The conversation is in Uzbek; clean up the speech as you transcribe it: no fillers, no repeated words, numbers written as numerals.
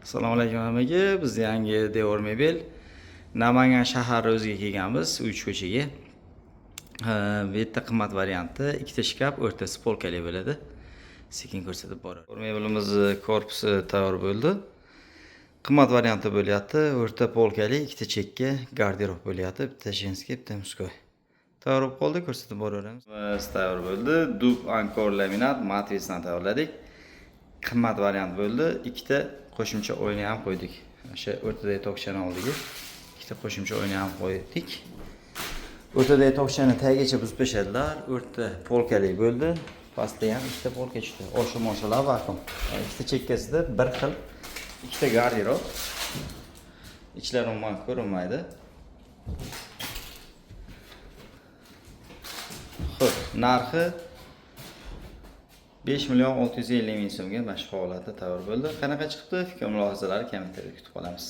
Assalomu alaykum hammaga. Biz yangi Devor Mebel Namangan shahari o'ziga kelganmiz, 3 ko'chaga. Bu yerda qimmat varianti, ikkita shkaf, o'rtasi polkali bo'ladi. Sekin ko'rsatib boradi. Devor mebelimizni korpusi tayyor bo'ldi. Qimmat varianti bo'lyapti. O'rta polkali, ikkita chekka garderob bo'lyapti. Bitta женский, bitta мужской. Tayyor bo'lib qoldi, ko'rsatib boraveramiz. Biz tayyor bo'ldi. Dub Ankor laminat matrisdan tayyorladik. Qimmat variant bo'ldi. Ikkita qo'shimcha oyna ham qo'ydik. O'sha o'rtadagi tokchani oldiga ikkita qo'shimcha oyna ham qo'ydik. O'rtadagi tokchani tagigacha buzib tashladilar. O'rta polkali bo'ldi. Pastda ham ikkita polka tushdi. Osha moshalar vakuum. Ikkita chekkasida bir xil ikkita garderob. Ichlari umuman ko'rinmaydi. Xo'p, narxi 5 million 650 ming so'mga mana shu holatda tayyor bo'ldi. Qanaqa chiqibdi? Fikr mulohazalarni kommentariyada kutib qolamiz.